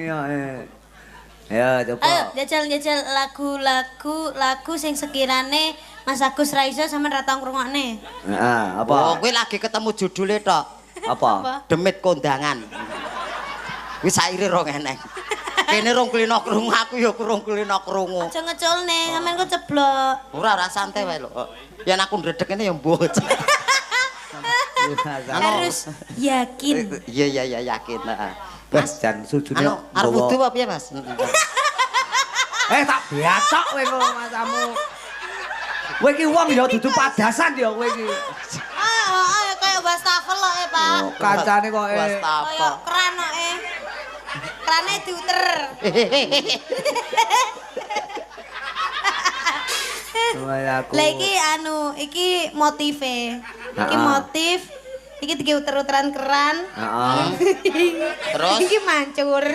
Iya. Ya, coba. Ayo jajal-jajal lagu-lagu lagu sing sekirane Mas Agus ra iso, sampean ra tau ngrungokne. Heeh, apa? Oh, kowe lagi ketemu judule tok. Apa? Apa? Demit Kondangan. Kuwi saire rong eneng. Kene rong kulino krungu, aku ya rong kulino krungu. Aja ngeculne, sampean kok ceblok. Ora, ora, santai wae lho. Yen aku ndredeg kene ya mbuh. Harus yakin. Iya, yakin, heeh. Wes jan sujune. Anu, arep wudu apa piye, Mas? Eh, tak biacok kowe kok masamu. Kowe iki wong ya dudu padasan ya kowe iki. Ah, ah, kayak wastafel kok, Pak. Oh, kancane kok. Wastafel. Kayak keran kok. Kerane diuter. Wah, aku. Lah iki anu, iki motive. Iki motif iki digawe uter-uteran keran. Heeh. Terus? Iki mancur.